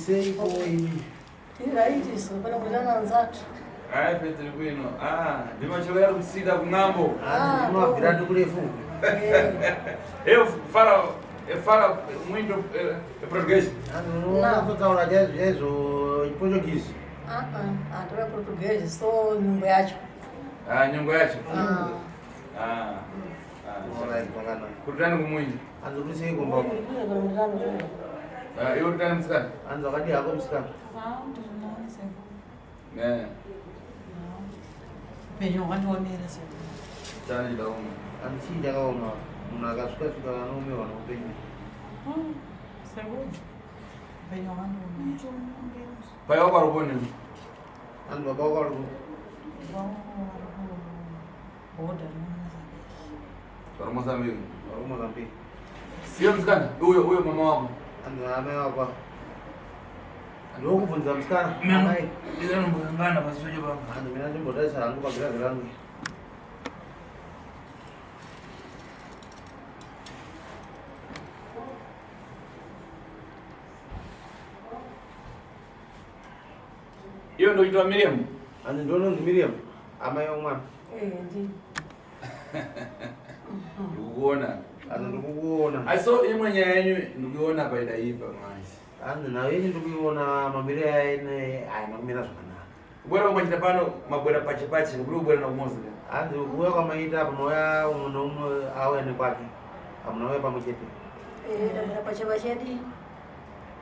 seiko imi? Tiri right isu, pano kutana nzatu. Hayi Petri kwino. Ah, ndimachokera kusida kun'ambo. Ah, ndimabvira ndikurefu. Eu fala, eu fala muito português. Unototaura chaizvo chaizvo Portuguese. Ah ah, andora Portuguese, so nyungu yacho. Ah, nyungu yacho. Ah. Ah. Alright, zvakanaka. Kurutani kumuini. Hanzi uri sei kumba uko? Ah, iwe urutani musikana? Hanzi wakadii hako musikana? Ne. Upenyu hwakandionera sekuru. Chani chakaoma. Hanzi chii chakaoma? Munhu akasvika svika anoomerwa neupenyu. Sekuru. Upenyu hwakandionera. Pai wako ari kuoneni? Hanzi baba wako ari ku Baba vangu vari kubhodha remuMozambique. Vari Mozambique. vari kuMozambique. Iwe musikana, uyo uyo mama wako. Hanzi amai wako. Ndokubvunza musikana. Amai. Ndinombosangana pasisocho pangu. Hanzi mina ndimbotarisa hangu pagirazi rangu. Iyo ndoitwa Miriam. Hanzi ndononzi Miriam. Amai vomwana. Eh, ndi. Ndikukuona. Hanzi ndikukuona. Asi so imwe nyaya yenyu ndikuiona paida ipa manje. Hanzi nhau yenyu ndikuiona mamiriro aine haina kumira zvakanaka. Kubwera kwamachita pano mabwera pache pache kuri kubwera nakumozi. Hanzi kuuya kwamaita apa mauya umwe neumwe auya nekwake. Hamuna uya pamwe chete. Eh, ndabwera pache pachedi.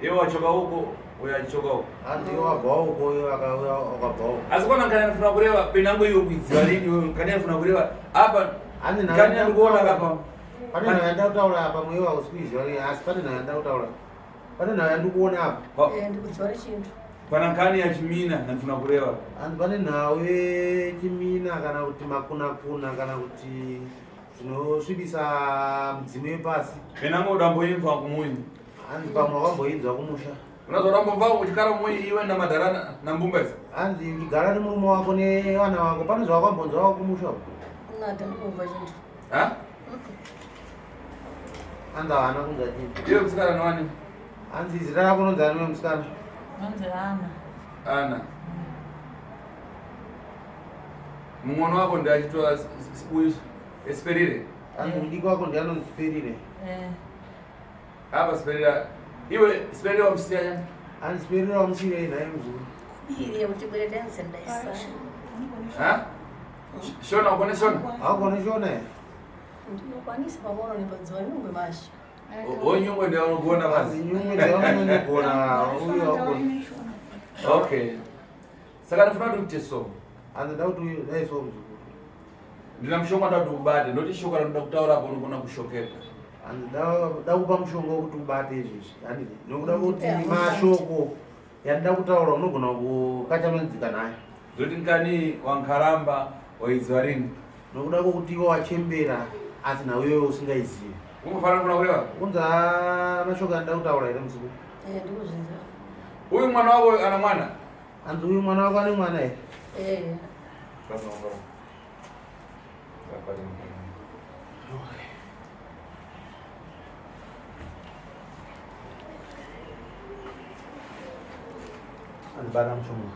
Iwe wachoka huko, uyo achichoka huko. Hanzi iwe wabva uko iwe akauya wakabva uko. Asi kona kana ndifuna kureva penango iyo kuidziva rini wewe kana ndifuna kureva apa Hanzi nhau kana ndikuona kapa. Pane nhau yandida kutaura apa mwewe hausi kuiziva asi pane nhau yandida kutaura. Pane nhau yandikuona apa. Eh, ndikudziwa rechintu. Pana nkani yachimina ndifuna kureva. Hanzi pane nhau yechimina kana kuti makunakuna kana kuti zvinosvibisa mudzimu yepasi. Penango udamboimva kumuyi. Hanzi pamwe wakamboinzwa kumusha. Unozoda mbomva uchikara mumuyi iwe namadhara nambumba idzi. Hanzi uchigara nemurume wako nevana vako pane zvawakambonzwa kumusha uko. Nada ndikubva chintu. Ha? Hanzi havana kunzwa chintu. Iwe musikana nowani? Hanzi zita rako unonzi ani musikana? Nonzi Ana. Ana. Mumwe wako ndiachitwa uyu Esperire. Hanzi mudiki wako ndiye anonzi Sperire. Eh. Apa Sperire. Iwe Sperire wamusiya yani? Hanzi Sperire wamusiyirei nhai muzukuru? Kubiri kuti bwere dance ndaisa. Ha? Shona ukone shona? Haugone shona here? Ndinokwanisa pamono nepadziwa nyungwe masha. O nyungwe ndiye unogona Hanzi basi. nyungwe ndiye unogona uyo haugoni. Okay. Saka ndifuna kuti uite so. Hanzi nda kuti dai so muzukuru. Ndina mushonga ndoda kuti ubate, ndoti shoko randinoda kutaura apo unogona kushokeka. Hanzi da kupa mushonga wekuti ubate izvezvi. Handiti nokuda kuti mashoko yandida kutaura unogona kukachamanidzika nayo. Ndoti nkani wankaramba waidziwa rini? Nokuda kwokuti iwe wachembera asi nhau iyoyo usingaizivi. Ungofanira kuna kureva? Kunza mashoko andida kutaura here muzukuru? Eh, ndikuzvinzwa. Uyu mwana wako ana mwana? Hanzi uyu mwana wako ane mwana here? Eh. Andibata mushonga.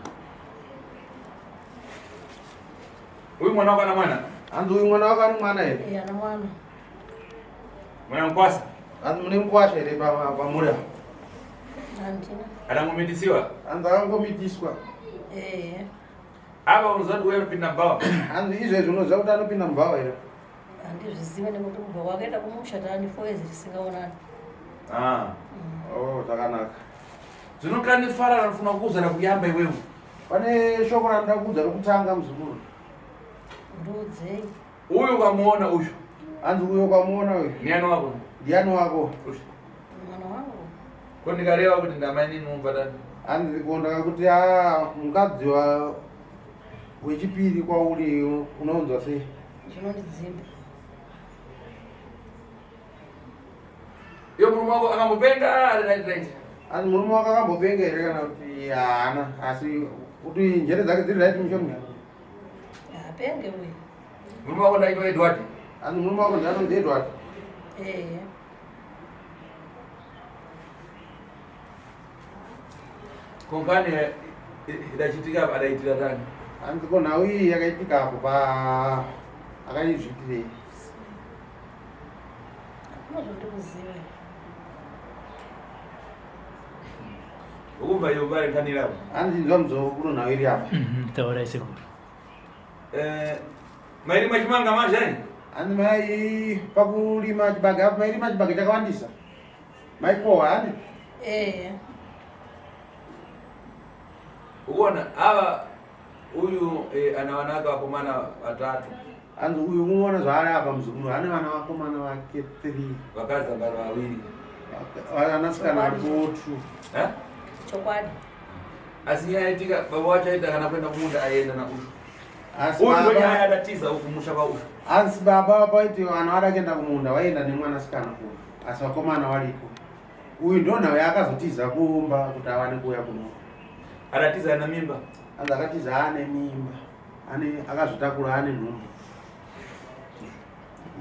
Uyu mwana wako ana mwana? Hanzi uyu mwana wako ane mwana here? Eh, ana mwana. Mwana mukwasa? Hanzi mune mukwasha here pamuri apa? Handina. Anangomidisiwa? Hanzi akangomitiswa. Eh. Apa unoziva kuti uye anopinda mubhawa? Hanzi izvezvi unoziva kuti anopinda mubhawa here? Handizvizive nekuti kubva kwakaenda kumusha taani 4 years tisingaonani. Ah. Oh, zvakanaka. Zvino kandifara randifuna kukuudza rakuyamba iwewe. Pane shoko randida kuudza rokutanga muzukuru. Ndiudzei. Uyu ukamuona uyu. Hanzi uyu ukamuona uyu. Ndiani wako? Ndiani wako? Uyu. Mwana wangu. Ko ndikareva kuti ndamainini mumbatani. Hanzi ko ndakakuti ah mukadzi wa wechipiri kwauri unounzwa sei? Zvinondidzimba. Iyo murume wako akambopenga ari right right. Hanzi murume wako akambopenga here kana kuti haana asi kuti njere dzake dziri right mushonga? Haapenge uyu. Murume wako ndaitwa Edward. Hanzi murume wako ndianonzi Edward. Eh. Konkani idachitika apa adaitira tani. Hanzi ko nhau iyi yakaitika apo pa akaizviitirei? Hakuna zvandikuziva. Ukumva iyo bare nkanira apa. Hanzi inzwa muzoo kuno nhau iri apa. Taurai sekuru. Eh, mairima chimanga manje? Hanzi mai pakurima chibage apo mairima chibage chakawandisa. Maikohwa hani? Eh. Uona ava uyu eh, ana vana vake vakomana vatatu. Hanzi uyu unoona zvaari apa muzukuru ane vana vakomana vake 3. Vakadzi vangari vaviri. Vanasikana varipo 2. Eh? Chokwadi. Asi nyaya yaitika baba wacho aita kana kuenda kumunda aienda na ushu. Asi Uyu ndo nyaya baba yadatiza uku musha kwa ushu. asi baba paiti vanhu vada kuenda kumunda vaienda nemwanasikana kuno. Asi vakomana varipo. Uyu ndo nhau yaakazotiza kumba kuti awane kuuya kuno. Adatiza ana mimba. Hanzi akatiza ane mimba. Ane akazvitakura ane nhumbu.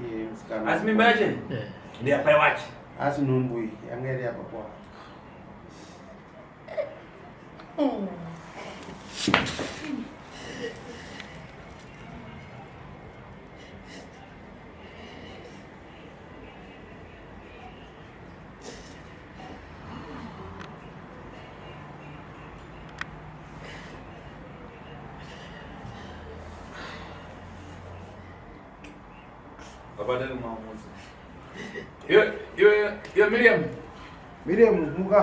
Iye musikana. Asi mimba yache Eh. ndeyapai wache. Asi nhumbu iyi yanga iri yababa wake. Baba ndani maamuzi. Iyo iyo iyo Miriam. Miriam muka.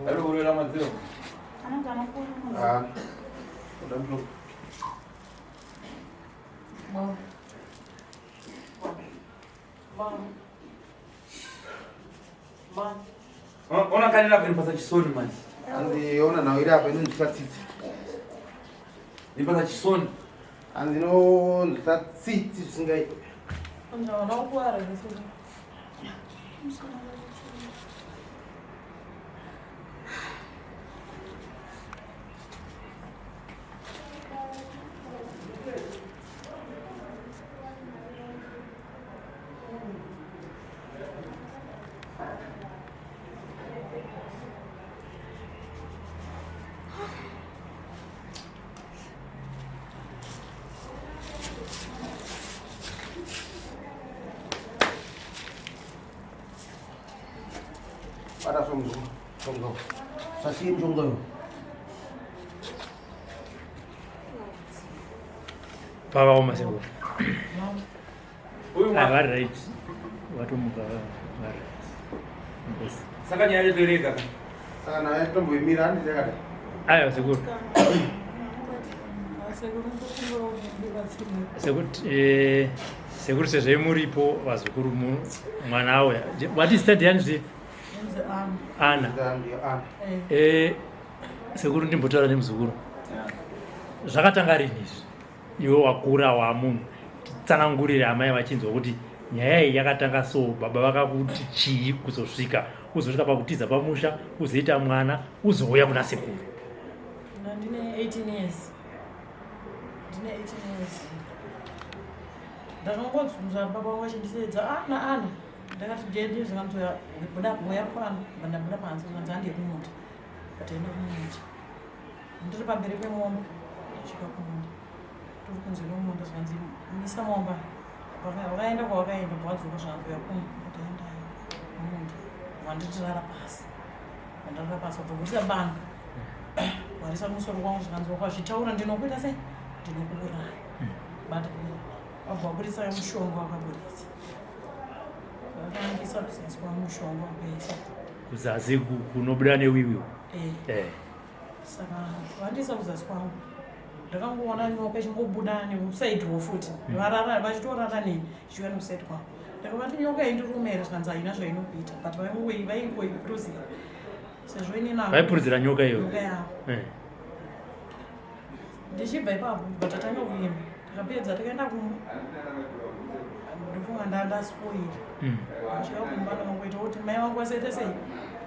Ari kurera madziro. Anonzi anokura Ah, kuda mushonga. Bom. Bom. Bom. Ona kanira apa inopasa chisoni manje. Hanzi ona nhau iri apa inonzwisa tsitsi. Inopasa chisoni. Hanzi inonzwisa tsitsi zvisingaiti. Anzi vanokuwara zvese. Bata somzo. Somzo. Sasiye mushonga uyu. Pavaoma sekuru. Uyu Ah, mwana. vari right. Vatomuka vari right. Yes. Saka nyaya yacho toirega. Saka nhau yacho tomboimira handiti yakadai. Aiwa sekuru. Sekuru ndokumbira kuti ndibatsire. Sekuru eh, sekuru sezvo muripo vazukuru mwana auya. Wati zita ndiani zve? Anonzi Ana. Ana. Ndiyo Ana. Eh. Eh, sekuru ndimbotaura nemuzukuru. Zvakatanga rini izvi? Iwe wakura wamunhu. Tsanangurire amai vachinzwa kuti nyaya iyi yakatanga so baba vakakuti chii kuzosvika uzosvika pakutiza pamusha uzoita mwana uzouya kuna sekuru. Ndine 18 years. Ndine 18 years. Ndakangonzwa baba vangu vachindisedza Ana Ana. Ndakati dedi zvikanzi buda uya pano. Ndabuda panze zvikanzi hande kumunda. Ndikaenda kumunda. Ndiri pamberi pemombe. Ndasvika kumunda. Tiri kunze kwemunda zvikanzi misa mombe. Vakaenda kwavakaenda bva vadzoka zvikanzi uya kuno. Ndikaenda kumunda. Vanditi rara pasi. Ndarara pasi vabva vaisa banga. Warisa musoro kwangu zvikanzi wakazvitaura ndinokuita sei? Ndinokuuraya. But vabva vaburitsa mushonga wakaburitsa. Vakangisa kuzasi kwangu mushonga wakaisa. Kuzasi kunobuda newiwi. Eh. Eh. Saka vandiisa kuzasi kwangu. Ndakangoona nyoka ichingobuda nekusaidiwo futi. Varara vachitorara neni ichiuya nekusaidi kwangu. Ndakavati nyoka iyi ndirume here zvikanzi haina zvainokuita but vaingoipuruzira. Sezvo inini Vaipurudzira nyoka iyoyo. nyoka yavo. Eh. Ndichibva ipapo bva tatanga kuimba. Takapedza takaenda kumba. Ndofunga ndaspoira. Ndasvika kumba ndakangoita kuti mai vangu vasaita sei?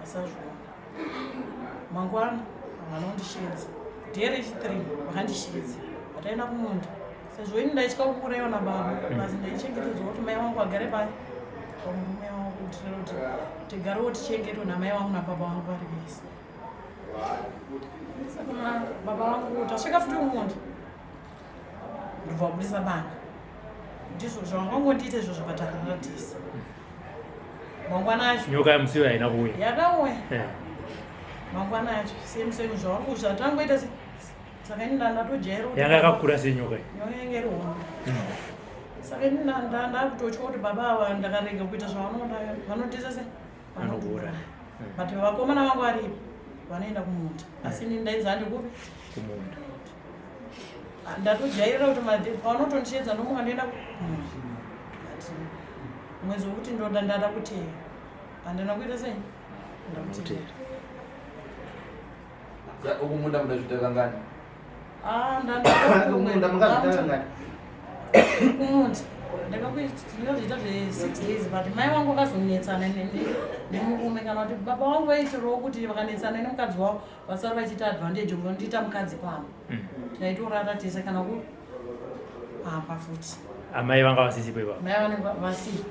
Vasazviona. Mangwana havana kundishevedza. Day rechi3 vakandishiridza, vataenda kumunda. Sezvo ini ndaitya kuuraiwa nababa, basi ndaichengetedzwa kuti mai vangu vagare pai pamurume wangu, kuitira kuti tigarewo tichengetwe namai vangu nababa vangu vari vese. Saka baba vangu tasvika futi kumunda, ndobva vabudisa banga. Ndizvo zvavangangondiita izvozvo, pataratisa mangwana acho. Nyoka yamusiwo haina kuuya? Yakauya. Mangwana acho same same zvavangu zvatangoita saka ini ndatojaira kuti Yanga yakakura senyoka iyi? Nyoka yange iri hombe. Saka ini ndakutotya kuti baba ava ndakarega kuita zvavanoda vanondiita se Vanokuuraya. But vakomana vangu varipo vanoenda kumunda, asi ini ndainzi handikupi. Kumunda. Ndatojairira kuti pavanotondisheedza ndomuka ndoenda kumunda. But mwedzi wekuti ndoda ndada kuteera, handina kuita sei, ndakuteera. Uku munda mundazviita kangani? Ah, Kumunda mungazvitanga ngani? Kumunda ndakazviita zve6 days, but mai vangu vakazonetsana nemurume, kana kuti baba vangu vaitirawo kuti vakanetsana nemukadzi wavo vasara vachiita advantage kunondiita mukadzi pamba. Taitorara tese kana ku pamba futi. Amai vanga vasisipo ipapo? Mai vanenge vasipo.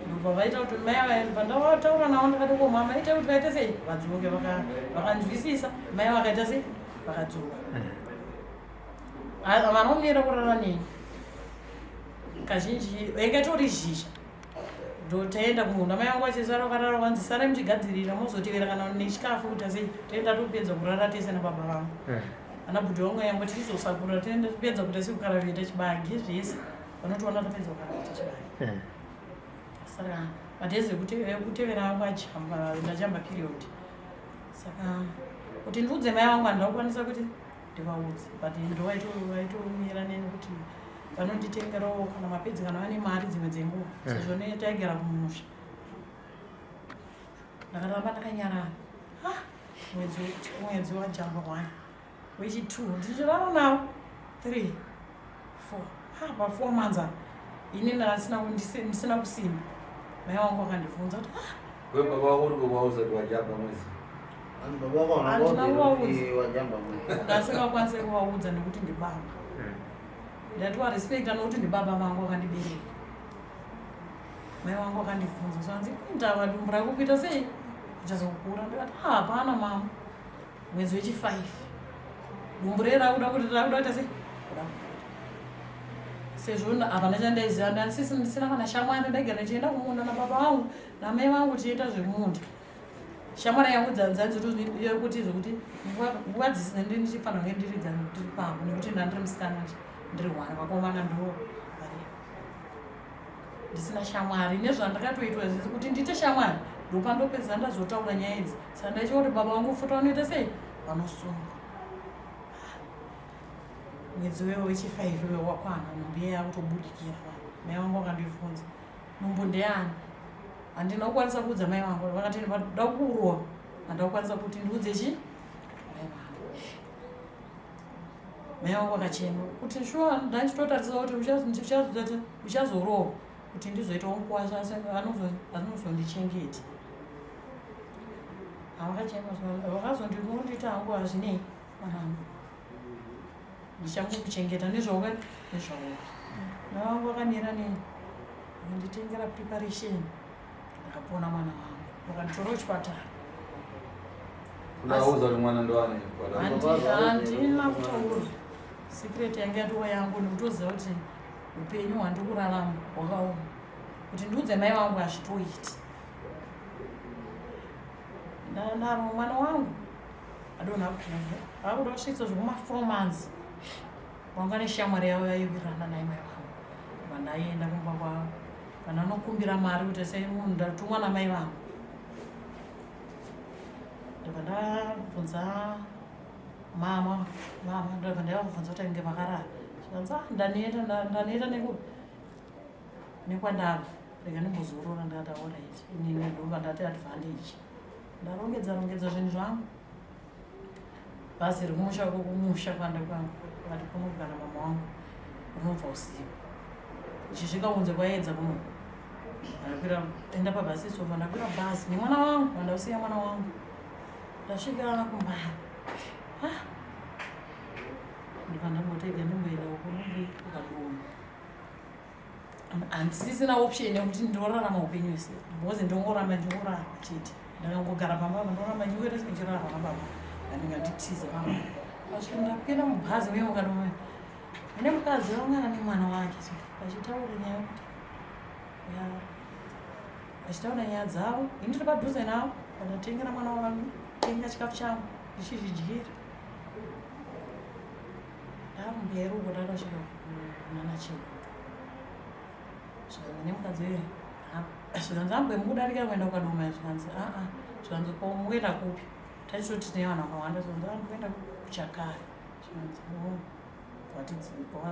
Ndobva vaita kuti mai vaya, pandavataura navo ndakati, ko mama, ita kuti vaite sei vadzoke. Vakanzwisisa mai, vakaita sei, vakadzoka. Vanomira kurara neni kazhinji ingatori zhizha. Ndo taenda kumunda, mai vangu vachisara vakarara, vanzi sarai muchigadzirira mozotevera kana nechikafu kuita sei. Taenda topedza kurara tese nababa vangu. Ana bhudhi vangu yangu tichizosakura, toenda topedza kuita sekukaraveta chibage zvese, vanotoona tapedza kukaraveta chibage. Saka madays ekutevera angu ajamba, ndajamba period. Saka kuti ndiudze mai vangu handina kukwanisa kuti ndivaudze, but ndo vaitomira neni kuti vanonditengerawo kana mapedzi kana vane mari dzimwe dzenguva, sezvo taigara kumusha. Ndakaramba ndakanyarara. Ah, mwedzi wajamba one, wechi2 ndichirara nawo, three, four. Ah, pa4 months apa ini ndisina kusimba. Mai vangu vakandibvunza kuti, ah, Kwe baba wako uri kuvaudza kuti wajamba mwedzi? Baba wako Handina wanakuti wajamba mwedzi? Ndasingakwanisi kuvaudza nekuti ndibaba. Ndatiwarespecta nokuti ndibaba vangu vakandibereka. Mai vangu vakandibvunza zvanzi, indava dumbu rako kuita sei kuchazokukura? Ndikati, "Ah, hapana mama." Mwedzi wechi5 dumbu rei rakuda kuti rakuda kuita sei, kuda kubuda. Sezvo hapana chandaiziva, ndasisi ndisina kana shamwari. Ndaigara ndichienda kumunda nababa vangu namai vangu tichiita zvemunda. Shamwari yangu dzanzikuti zvokuti nguva dzisina ndi ndichifanira kunge ndiri ndiri pamwe nekuti ndandiri musikana ndiri one, vakomana ndo vari. Ndisina shamwari nezvandakatoitwa zvisi kuti ndiite shamwari, ndopandopedza ndazotaura nyaya idzi. Saka ndaichiva kuti baba vangu futi vanoita sei, vanosungwa. Mwedzi wewo wechi5 wewo wakwana, nhumbu iya yakutobudikira. Mai vangu vakandibvunza, nhumbu ndeyani? Handina kukwanisa kuudza mai vangu. Vakati da kuurova. Handina kukwanisa kuti ndiudze chi mai vangu. Mai vangu vakachema kuti shuwa ndachitotarisa kuti uchazorohwa kuti ndizoitawo mukwasha anozondichengeta. Havakachema, vakazondinondita hangu, hazvinei mwanangu, ndichangokuchengeta nezvauka nezvauka. Mai vangu vakamira neni, vakanditengera preparation, ndakapona mwana wangu, vakanditora kuchipatara. Ndauza kuti mwana ndoane? Handina kutaura, secret yange yatova yangu nekutoziva kuti upenyu hwandiri kurarama hwakaoma. Kuti ndiudze mai vangu hazvitoiti. Ndaro mwana wangu adonha kuvhu, akuda kusvitsa zvekuma 4 months. Wanga neshamwari yavo yaiwirirana naye mai vangu, vandaienda kumba kwavo vandanokumbira mari kuti sei munhu ndatumwa namai vangu. Ndobva ndabvunza mama, mama, ndobva ndavabvunza kuti inge vakarara. Zvikanzi, "Ah, ndaneta, ndaneta nekwandabva, rega ndimbozorora." Ndakati, alright. Inini ndobva ndati advantage, ndarongedza rongedza zvinhu zvangu. Bhazi rekumusha, kumusha kwanda kwangu vati kunogara mama wangu, rinobva usiku. Ndichisvika kunze kwaedza kuno, ndakwira enda pabhasi sofa, ndakwira bhazi nemwana wangu, vandausiya mwana wangu. Ndasvika kumbari, ah, Ndobva ndambotega ndimboenda ukunonzi kukadoma. Handisisina option yekuti ndorarama upenyu hwese because ndongoramba ndingorarama chete. Ndakangogara pamba apa ndoramba ndingoita ndichirarama nababa. Ndinga nditize pamba. Pasvika ndapinda mubhazi uye mukadoma. Mune mukadzi wamwana nemwana wake so vachitaura nyaya kuti ya vachitaura nyaya dzavo ini ndiri padhuze navo vandatengera mwana wangu tenga chikafu changu ndichizvidyira ndakumberi uko ndakasvika kunana chegutu zvikanzi nemukadzi uye zvikanzi ambwe mukudarika kuenda kukadoma zvikanzi aa zvikanzi ko mukuenda kupi tachitoti tine vanhu vakawanda zvikanzi a ndikuenda kuchakare zvikanzi o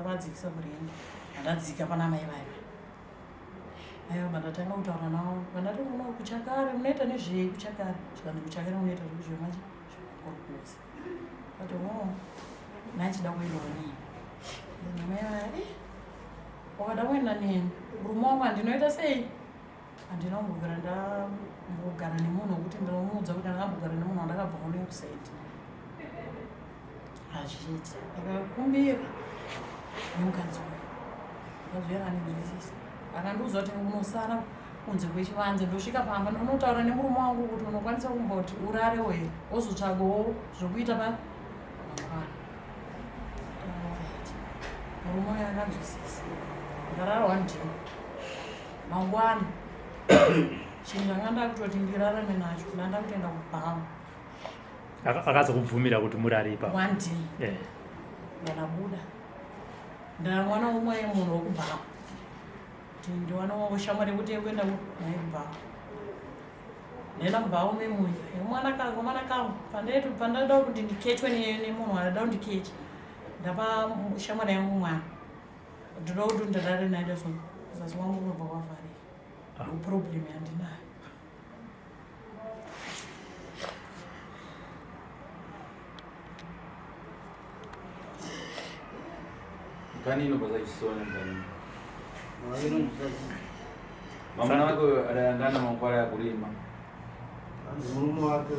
vadzikisa kurengi andadzika pana mai vaiva aiwa vandatanga kutaura navo vandati uno kuchakare munoita nezvei kuchakare zvikanzi kuchakare munoita zvezvemachi zvemakorokose vati o oh, nachida kuendawo neni mai vaya eh, wakada kuenda neni murume wangu andinoita sei handina kumbogara ndambogara nemunhu wekuti ndinomuudza kuti ndakambogara nemunhu wandakabva kuno kusaidi hazviiti ndakakumbira nemukadzi uyu mukadzi uyu akandinzwisisa akandiudza kuti unosara kunze kwechivanze ndosvika pamba ndonotaura nemurume wangu kuti unokwanisa kumboti urarewo here wozotsvagawo zvokuita pa mangwana murume uyu akanzwisisa ndakarara one day mangwana chinhu ndanga ndakutoti ndirarame nacho ndanga kutoenda kubhawa Akazokubvumira kuti murare ipapo? One day. Eh. Ndakabuda. Ndakawana umwe munhu wekubhawa. Kuti ndiwane wangu shamwari yekuti yekuenda naye kubhawa. Ndaenda kubhawa memuya. Mwana kangu, mwana kangu. Pandaitu pandaida kuti ndikechwe nemunhu aida kundikecha. Ndapa shamwari yangu mwana. Ndoda kuti ndirare naye so. Zasi wangu unobva kwavharika. Ah. Problem yandinayo. Kani inobva chisoni kani. Mama wako adayangana mangwara ya kulima. Murume wake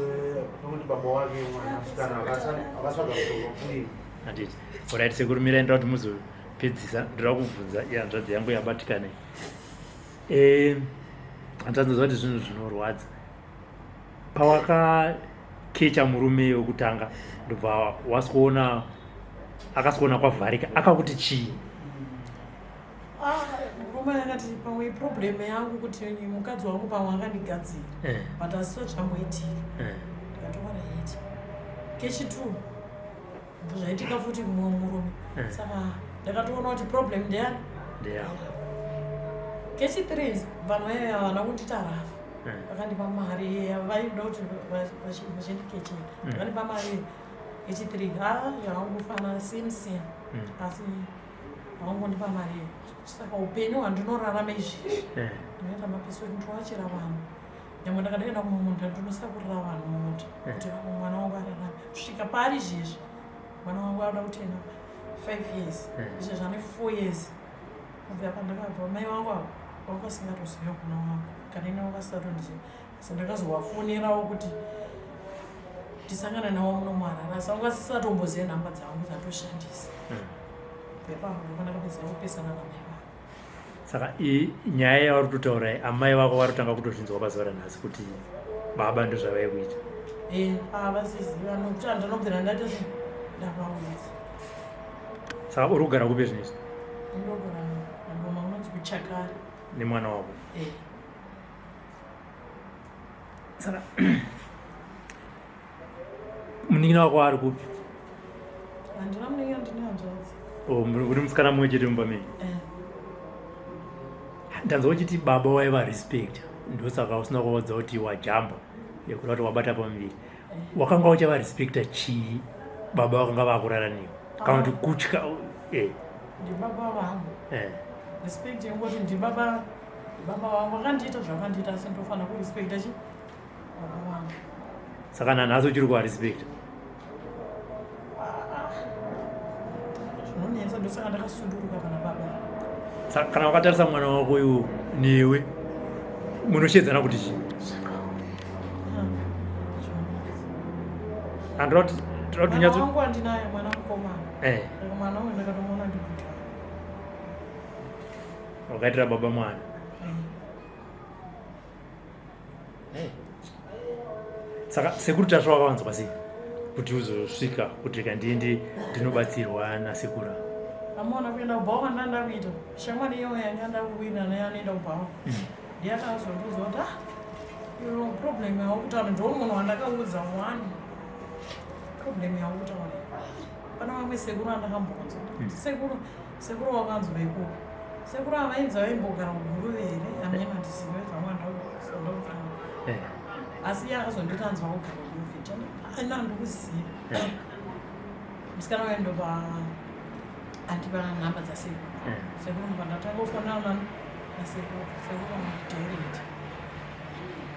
nokuti baba wake mwanasikana akatsvaga mushonga wekurima. Handiti. Alright sekuru mirai ndoda kuti muzopedzisa ndoda kubvunza ihanzvadzi yangu yabatikana. Eh, hanzvadzi kuti zvinhu zvinorwadza. Pawakakecha murume wekutanga ndobva wasikuona akasikuona kwavharika akakuti chii? Ah, murume akati pamwe problem yangu kuti mukadzi wangu pamwe akandigadzira eh. but asisati zvamboitika eh. ndikatoona heti kechitu zvaitika futi mumwe murume eh. saka ndakatoona kuti problem ndeyani ndeyako kechithree vanhu vaive havana kundiita rafu vakandipa mari vaida kuti vachindikechera vakandipa mari yechithree ha zvakangofana same same asi vakangondipa mari saka upenyu hwandinorarama izvezvi eh. ndinoita mapiso ndinoachira vanhu nyangwe ndakadaenda kumunda ndinosakurira vanhu mumunda eh. kuti mwana wangu ararame kusvika paari izvezvi mwana wangu anoda kutenda five years eh. izvezvi ane four years kubvira pandakabva mai vangu avo vanga vasingatoziva mwana wangu kana ini vanga vasingatoziva asi ndakazovafonerawo kuti tisangane navo muno muharare asi vanga vasisatomboziva nhamba dzangu dzatoshandisa Pepambo ndakapedzera kupesana namai vangu. Saka nyaya yavari kutotaura amai vako vari kutanga kutozvinzwa pazuva ranhasi kuti baba ndozvavai kuita. Eh, havasiziva nokuti handinobvira ndaita se ndavaudza. Saka uri kugara kupi zvinezvi? Ndinogara nadoma unonzi kuchakari. Nemwana wako? Eh. Saka munin'ina wako ari kupi handina munin'ina ndine hanzvadzi oh, uri musikana mumwe chete mumba menyu eh. ndanzwa uchiti baba waiva respect ndosaka usina kuvaudza kuti wajamba yekuda kuti wabata pamuviri eh. wakanga uchava respecta chii baba vakanga vakurara newe kana kuti kutya eh. ndibaba vangu eh. respect yengoti ndibaba ndibaba vangu vakandiita zvakandiita asi ndofanira kurespecta chi saka nanhasi uchiri kuvarespecta zvinonetsa ndosaka ndakasuduruka pana baba saka kana wakatarisa mwana wako uyu newe munoshedzana kuti chii andinoti mwana wangu andinaye mwana mukoma mukomana. Eh. Saka mwana uyu ndakatomuona ndibhuti wangu. Wakaitira baba mwana. Eh. Saka sekuru Tasva wakawanzwa sei kuti uzosvika kuti rega ndiende ndinobatsirwa nasekuru? Amona kuenda kubhawa ndanda kuita. Shamwari iyoyo yanga ndakuwina naye anoenda kubhawa. Ndiye akazondiudza kuti ah iwe problem yaukutaura ndiwo munhu wandakaudza one. Problem yaukutaura. Pana vamwe sekuru andakambonzwa. Sekuru sekuru wakanzwa ikupi? Sekuru avainzi vaimbogara kuGuruve here? Hameno handizive zvamwe ndakutaura. Eh. Asi iye akazonditi anzwa kugara kuGuruve. Aina ndikuziva. Eh. Musikana uyo ndobva andipa nhamba dzasekuru. Eh. Sekuru ndobva ndatanga kufonana nani nasekuru. Sekuru vandidirect.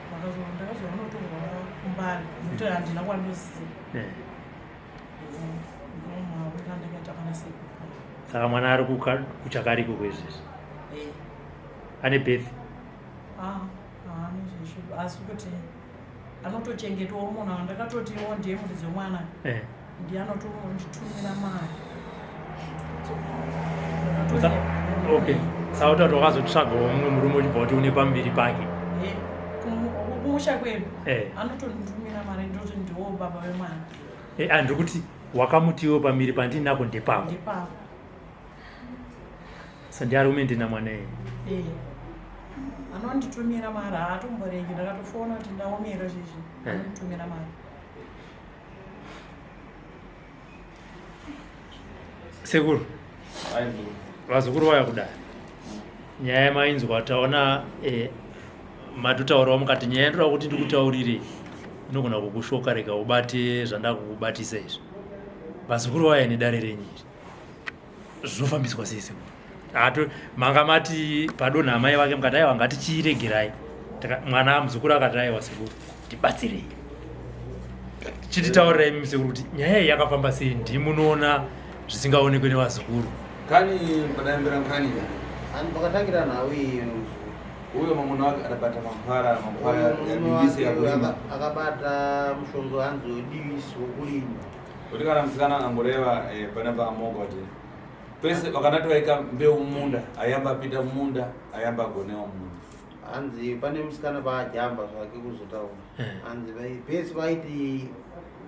Ndakazoona kutorwa kumbari nekuti handina kwandoziva. Eh. Ndomawira ndakaita pana sekuru. Saka mwana ari kuchakariko kwezvizvi. Eh. Ane birth. Ah, haana zvezvo asi kuti anotochengetwawo munhu wandakatotiwo ndiye muridzi wemwana. Eh. Ndiye anotonditumira mari. Okay. Saka utati wakazotsvagawo mumwe murume uchibva kuti une pambiri pake. Eh, kumusha kwedu Eh. anotonditumira mari ndoti ndiwo baba vemwana. Eh, ah, ndiri kuti wakamutiwo pamiri pandinako ndepako. Ndepako. Saka ndiye ari kumendena mwana iye. Eh. Anonditumira mari haatomboregi ndakatofona kuti ndaomera zvezvi. Eh. Anonditumira mari. Sekuru. Vazukuru vaya kudai. Nyaya yamainzwa taona eh, matotaurawo mukati nyaya ndoda kuti ndikutaurire inogona kukushoka rega ubate zvandakukubatisa izvi. Vazukuru vaya nedare renyu iri. Zvinofambiswa sei sekuru? Ato manga mati padonha amai vake mukati aiwa ngatichiregerai. Mwana muzukuru akati aiwa sekuru tibatsirei. Chititaurirai imi sekuru kuti nyaya iyi yakafamba sei ndimunoona zvisingaonekwe nevazukuru. Kani padaimbira nkani ya. Ani pakatangira nhau iyi muzukuru. Uyo mamuna wake adabata mankwara, mankwara Uyo murume yadivisi wake yakulima. akabata mushonga hanzi wedivisi wokulima. Kuti kana musikana angoreva panapa amoga kuti pese vakanati vaika mbeu mumunda ayamba apinda mumunda ayamba agonewa mumunda. Hanzi pane musikana paajamba zvake kuzotaura. Eh. Hanzi pese vaiti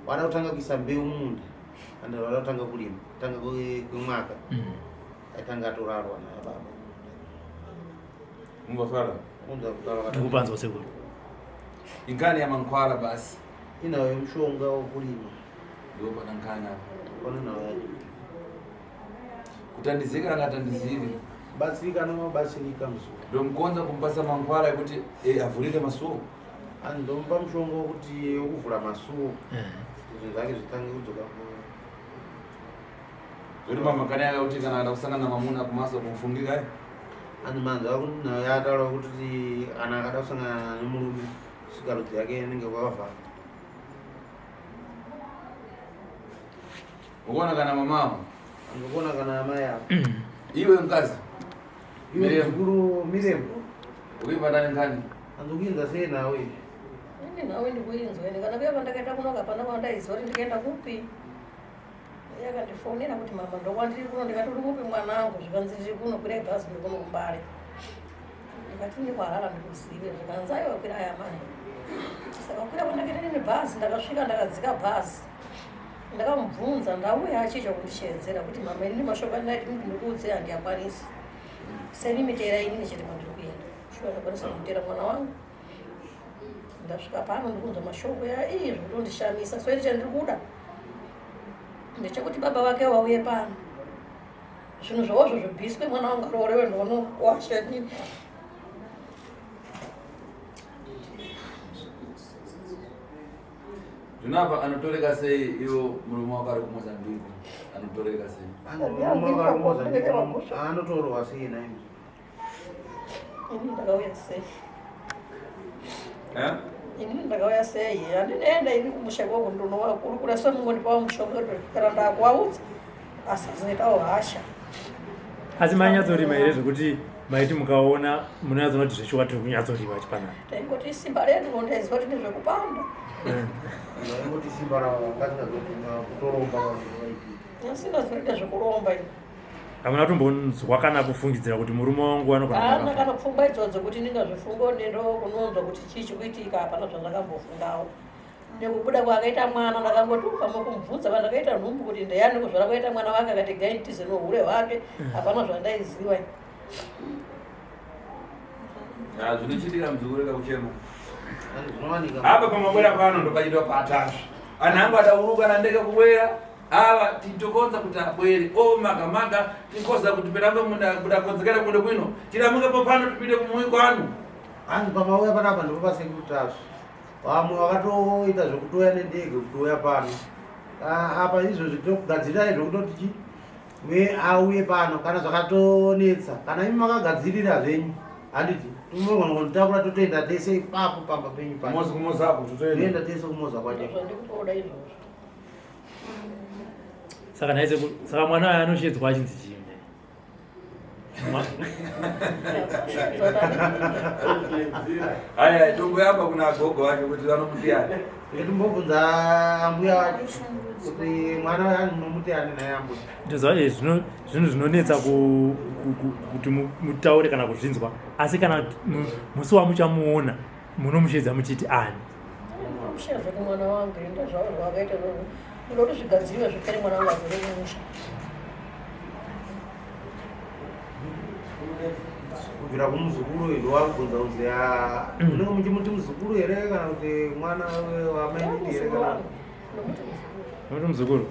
vada kutanga kuisa mbeu mumunda and vada kutanga kulima kutanga kwemwaka. Aitanga atorarwa naye baba. Mungafara. Unza kutaura vakati- Ndikupanzwa sekuru. Inkani ya mankwara basi. Inayo yemushonga wokulima. Ndipo pana nkani apa. Pana nhau yacho. Kutandizika angatandizivi. Batsirika anobatsirika muzukuru. Ndomukonza kumupasa mankwara ekuti avhurike masuo. Hanzi ndomupa mushonga wekuti wekuvhura masuo. Eh. Zvinhu zvake zvitange kudzoka Zvoti mamakani aya kuti kana ada kusangana namamuna kumaso kumufungika eh. Hanzi manzi akuti yataura kuti kana akada kusangana nemurume sikarudzi yake inenge kwakavhara. Ukuona kana mamawo. Ndikuona kana amai avo. Iwe mkazi. Iwe Mirembo. muzukuru Mirembo. Ukuimba ndani nkani? Hanzi kuinza sei nawe? Ini nawe ndikuinzwa ende kana kuya kwandakaenda kunoka hapana kwandaiziva kuti ndikaenda kupi. Iye akandifonera kuti mama ndokwandiri kuno ndikati uri kupi mwanangu zvikanzi ndiri kuno kwirai bhazi ndiri kuno kuMbare. Ndikati ndiri kuHarare ndikuzive zvikanzi aiwa kwirai amai. Saka kukwira kwandakaita nini bhazi ndakasvika ndakadzika bhazi. Ndakamubvunza ndauya achiita kundishevedzera kuti mama inini mashoko andinati kuti ndikuudze handiyakwanisi. Seni mitera inini chete kwandiri kuenda. Shuwa ndakwanisa kumutera mwana wangu. Ndasvika pano ndikunzwa mashoko ya ii zvekutondishamisa. So ini chandiri kuda ndechekuti baba vake vauye pano. Zvinhu zvavozvo zvibviswe mwana wangu aroorewe ndonokwasha inini. Zvino apa anotoreka sei iwo murume wako ari kuMozambique? Anotoreka sei? Hanzi murume wako ari kuMozambique anotorwa sei naye muzukuru? Inini ndakauya sei? Eh? Inini ndakauya sei? Handinoenda ini kumusha ikoko ndonovakurukura so mungondipawo mushonga kana ndakuvaudza asazoitawo hasha. Asi mainyatsorima here zvekuti maiti mukaona munonyatsoona kuti zveshuwa tiri kunyatsorima chipanapa? Taingoti simba redu ndaiziva kuti ndezvekupanda. Vaingoti simba ravo vangasingazokutoromba vanhu vaiti. Asingazoita zvekuromba ini. Hamuna kutombonzwa kana kufungidzira kuti murume wangu anogona Haana kuva akafa? kana pfungwa idzodzo kuti ndingazvifunga nendo kunonzwa kuti chii chikuitika, hapana zvandakambofungawo. Nekubuda kwaakaita mwana ndakangoti pamwe kumubvunza pandakaita nhumbu kuti ndeyani kuzvara kwaita mwana wake, akati gai nditize nohure hwake. Hapana zvandaiziva. Ah, zvinochitika muzukuru kakuchema. Zvinowanika. Apa pamabwera pano ndopachitwa patasva. Anhu angu adauruka nandeke kubwera ava titokonza kuti abwere o maga maga tikoza kuti perambe mudakonzekera kuno kwino tiramukepo pano tipinde kumuyi kwanu. Hanzi pamauya panapa ndipo pasekuru Tasvu. Vamwe vakatoita zvekutouya nendege kutouya pano. Ah, apa izvozvi tokugadzirirai zvekutoti chi we auye pano kana zvakatonetsa kana imi makagadzirira zvenyu handiti tinogona kundotakura totoenda tese ipapo pamba penyu pano. Kumoza kumoza apo totoenda. Toenda tese kumoza kwacho. Zvandikutoda izvozvo. Saka nhai sekuru, saka mwana uyu anoshedzwa achinzi chii? Aya tomboyamba kuna gogo vacho kuti vanomuti ani. Timbobvunza ambuya vacho kuti mwana uyu ani munomuti ani naye ambuya. Ndozva eh, zvino zvinhu zvinonetsa kuti mutaure kana kuzvinzwa, asi kana musi wamuchamuona munomushedza muchiti ani? Mushedza kumwana wangu ndozvavo zvavakaita izvozvo. Ndinoda kuti zvigadziriwe zvipere mwana wangu azore kumusha. Kubvira kumuzukuru uyu ndowakubvunza kunzi ah, munenge muchimuti muzukuru here kana kuti mwana wamainini here kana Nokuti muzukuru.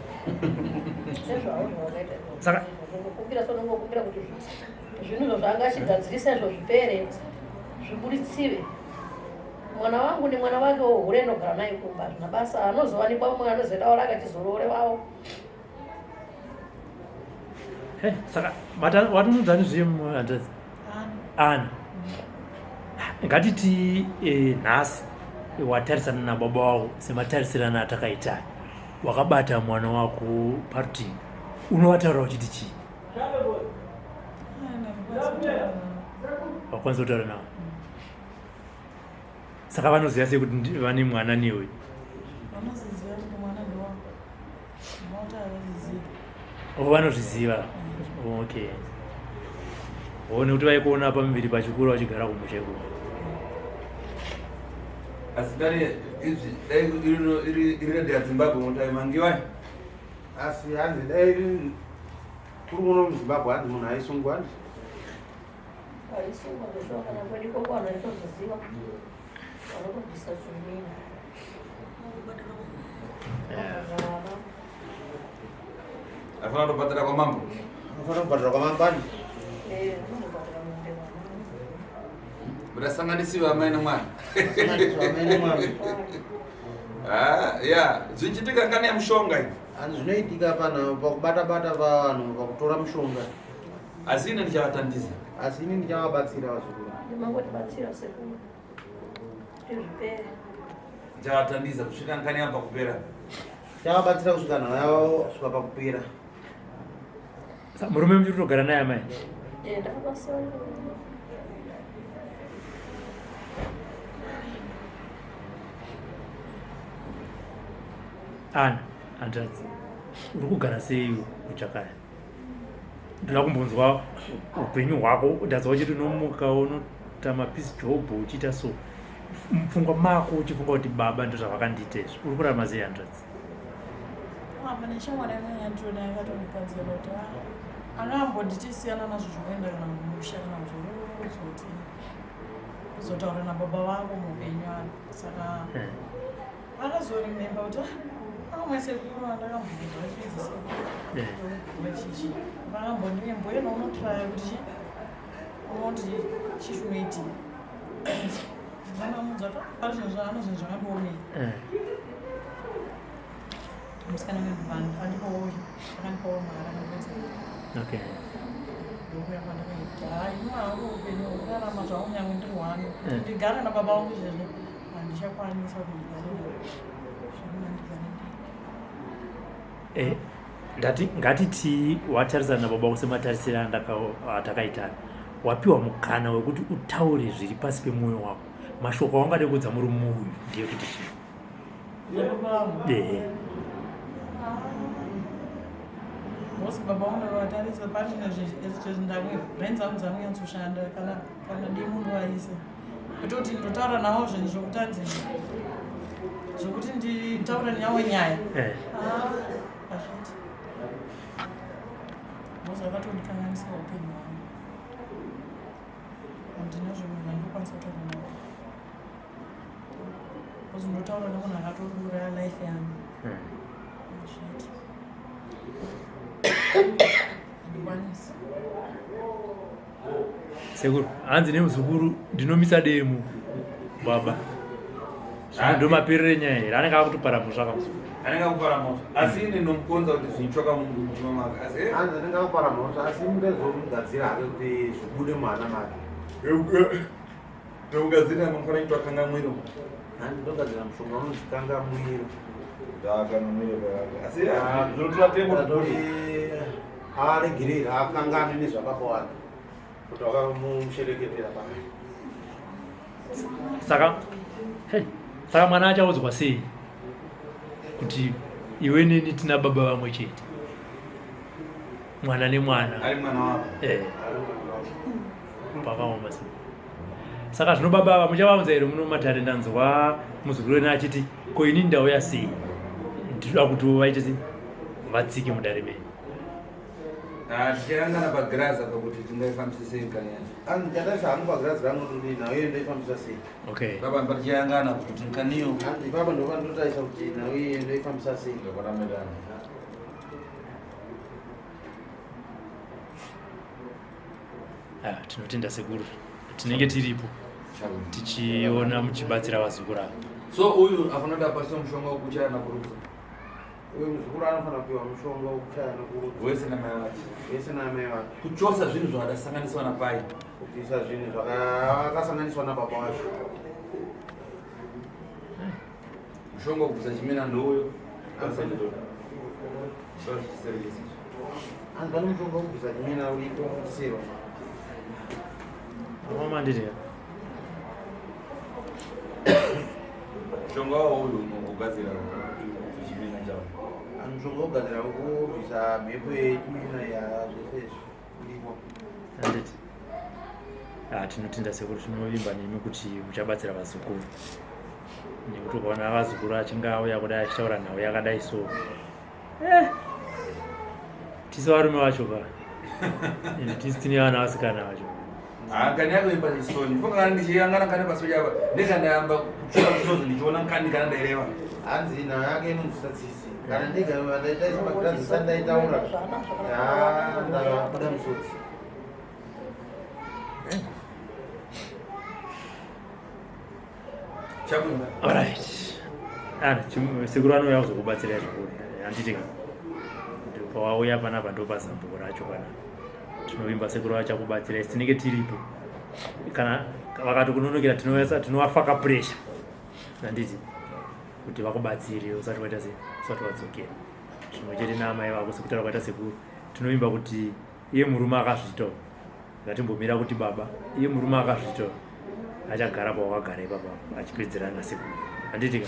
Saka- Saka sonongokumbira kuti zvinhu izvo zvaanga achigadzirisa izvo zvipere zviburitsiwe. Mwana wangu nemwana wake wohure inogara naye kumba hazvina basa, anozowanikwa mumwe anozoenda warake achizoroore wavo. Hey, saka watomudzani zviye hanzvadzi? Ana. Ngatiti eh, nhasi watarisana nababa wako sematarisirana atakaita, wakabata mwana wako parutivi, unovataura uchiti chii? Wakwanisa kutaura navo? Saka vanoziva sei kuti vane mwana newe? Vanoziziva kuti mwana ndewavo. Mota havazvizivi. Oh, vanozviziva. Okay. Oh, nekuti vaikuona pamuviri pachikura vachigara kumusha ikoko. Asi dai izvi dai iri iri radio yaZimbabwe mutaimangiwa. Asi hanzi dai kuri kuno muZimbabwe hanzi munhu aisungwa hanzi. Aisungwa ndoshuwa kana kwedu ikoko vanhu vaitozoziva vanotobvisa chimina. Afana kutobhadhara kwamambo. Unofana kubhadhara kwamambo ani? Eh, unobhadhara mombe mwana. Mudasanganisiwa amai nemwana. Sanganiswa amai nemwana. Ah, ya, zvichitika ngani yemushonga iyi. Hanzi zvinoitika pana pakubata bata vanhu pakutora mushonga. Asi ini ndichavatandiza. Asi ini ndichavabatsira vazukuru. Ndimangotibatsira sekuru. Zvipere. Ndichavatandiza kusvika ngani yabva kupera. Ndichavabatsira kusvika nhau yavo kusvika pakupera. Sa murume muchiri kutogara naye amai? Eh, ndakabasiwa. Ana, hanzvadzi, uri kugara sei kuchakaya? Ndoda kumbonzwa upenyu hwako, ndazwa uchiti unomuka unoita mapeace job uchiita so. Mupfungwa mako uchifunga kuti baba ndozvavakandiita izvi. Uri kurarama sei hanzvadzi? Apa neshamwari yangu yandinoona yakatondipadzira kuti ah, angambonditi siyana nazvo zvokuenda kana kumusha kana kuzoti kuzotaura nababa vako muupenyu ano saka Eh. akazorememba kuti ah, amwe sekuru andakambonzwa vachinzi sekuru Eh. vachichi vakambondimboenda unotraya kuti chi unoti chii chinoitika vanomuudza kuti ah, zvinhu zvaano zvinhu zvakandiomei Eh. musikana andipawo akandipawo mari akandipedza Okay. ndokuya kwandakaita hayi hangu upenyu hwekurarama zvangu nyange ndiri wani Eh. ndigare nababa vangu izvezvo handichakwanisa kuti ndigare navo zvirina ndigare ndega Eh, ndati ngatiti watarisana nababa vako sematarisire atakaitana wapiwa mukana wekuti utaure zviri pasi pemwoyo wako mashoko aungade kuudza murume uyu ndeyekuti chii Zvababa vangu ehe Ah. Because baba vangu ndakavatarisa pachine zvezvindamwe brain dzangu dzanonyatsoshanda kana kana demo ndovaisa kwete kuti ndotaura navo zvinhu zvokuti anzi zvokuti nditaure navo nyaya Eh. Ah, hazviiti because vakatondikanganisa upenyu hwangu handina zvinhu zvandinokwanisa kutaura navo because ndotaura nemunhu akatouraya life yangu Hazviiti handikwanisi. Sekuru, hanzi nemuzukuru ndinomisa demo baba. Zvino ndomaperero enyaya here? Anenge akutopara mhosva kamuzukuru. Anenge akupara mhosva, asi ini ndinomukonza kuti zvinitsvaka mumutima make, asi Hanzi anenge akupara mhosva, asi ndezvomugadzira hake kuti zvibude muhana make. Ndokugadzirira mangwana itwa kangamwiro. Hanzi ndogadzira mushonga unonzi kangamwiro. Ndakangamwiro asi zvinotora tembo. Kuti aregerere, akangane nezvababa wake kuti wakamushereketera paa. Saka hey, saka mwana achaudzwa sei kuti iwe neni tina baba vamwe chete, mwana nemwana? Ari mwana wako. Eh, pakaoma sei. Saka zvino baba ava muchavaunza here muno matare? Ndanzwa muzukuru wenu achiti ko ini ndauya sei, ndinoda kuti vaite sei, vatsike mudare menyu. Tichayangana pagirazi apa kuti tingaifambise sei kani yacho. Hanzi ndataisa hangu pagirazi rangu kuti nhau iyo ndoifambisa sei. Okay. Baba, patichayangana kuti nkaniyo. Hanzi ipapa ndopandotaisa kuti nhau iyo ndoifambisa sei. Ndakwanamedana. Ah, tinotenda sekuru, tinenge tiripo tichiona muchibatsira vazukuru ava. So uyu afanira kuti apasise mushonga wekuchaya nakurudza. Uyu muzukuru anofanira kupiwa mushonga wekuchaya nokurudza. Wese namai vake. Vese namai vake. Kuchosa zvinhu zvakadasanganiswa napai. Kubvisa zvinhu zvakasanganiswa nababa wacho. Mushonga wekubvisa chimena ndouyo. Hanzi pane mushonga wekubvisa chimena uripo kutisirwa. Mamandiri. Mushonga wawo uyu unogadzira chimena chawo. Hanzi mushonga wekugadzira wekubvisa mhepo yechimena yazvese izvi uripo. Anditi. Ah, tinotenda sekuru, tinovimba nemi kuti muchabatsira vazukuru, nekuti ukaona vazukuru achinge auya kudai achitaura nhau yakadai so, tisi varume vacho ka, ende tisi tine vana vasikana vacho. Kani yako imba chisoni funga kana ndichiyangana kane pasoja apa ndekandayamba kutsvaka kusozi ndichiona nkani kana ndaireva. Hanzi nhau yake inonzwisa tsitsi, kana ndega ndaitaisa magirazi sandaitaura ndabuda musodzi. Chakuimba. Alright, ana sekuru anouya kuzokubatsira zvikuru, handiti ka? Kuti pawauya panapa ndo pazambuko racho panapa. Tinovimba sekuru vachakubatsira, isi tinenge tiripo. Kana vakati kunonokera, tinovafaka pressure, handiti, kuti vakubatsire usati waita sei, usati wadzokera. Zvimwe chete naamai vako, sekutaura kwaita sekuru, tinovimba kuti iye murume akazviitawo, ngatimbomira kuti baba, iye murume akazviitawo achagara pawakagara ipapo achipedzerana nasekuru, handiti ka?